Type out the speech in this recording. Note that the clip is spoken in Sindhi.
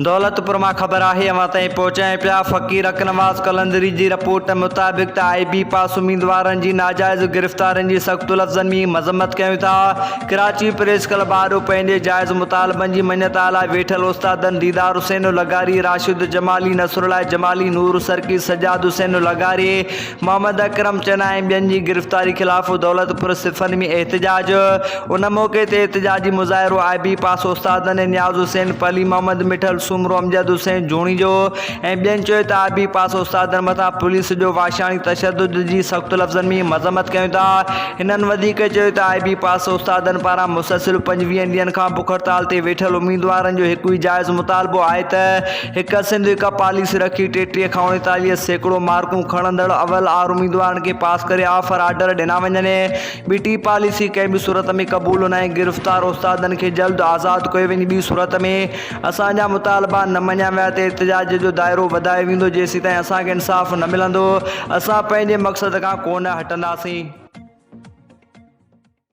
دولتپور مان خبر آهي اوهان تائين پهچايون پيا، فقير حق نواز قلندري جي رپورٽ مطابق ته آء بي پاس اميدوارن جي ناجائز گرفتارين جي سخت لفظن ۾ مذمت ڪيون ٿا، ڪراچي پريس ڪلب آڏو پنهنجي جائز مطالبن جي مڃتا لاء ويٺل استادن ديدار حسين لغاري، راشد جمالي، نصرالله جمالي، نور سرڪي، سجاد حسين لغاري، محمد اڪرم چنا ۽ ٻين جي گرفتاري خلاف دولتپور صفن ۾ احتجاج، ان موقعي تي احتجاجي مظاهرو آء بي پاس استادن نياز حسين پلي، محمد مٺل سومرو، امجد حسين جوڻيجو ۽ ٻين چيو ته آء بي پاس استادن مٿان پوليس جو وحشاڻي تشدد جي سخت لفظن ۾ مذمت ڪيون ٿا. هنن وڌيڪ چيو ته آء بي پاس استادن پاران مسلسل پنجويهن ڏينهن کان بک هڙتال تي ويٺل اميدوارن جو هڪ ئي جائز مطالبو آهي ته هڪ سنڌ هڪ پاليسي رکي 33 کان 39% مارڪون کڻندڙ اول آر اميدوارن کي پاس ڪري آفر آرڊر ڏنا وڃن. ٻي ٽي پاليسي ڪنهن به صورت ۾ قبول ناهي گرفتار استادن کي جلد آزاد ڪيو وڃي ٻي صورت ۾ اسان جا مطالبا نه مڃيا ويا ته احتجاج جو دائرو وڌايو ويندو جيسيتائين اسان کي انصاف نه ملندو اسان پنهنجي مقصد کان ڪونه هٽنداسين.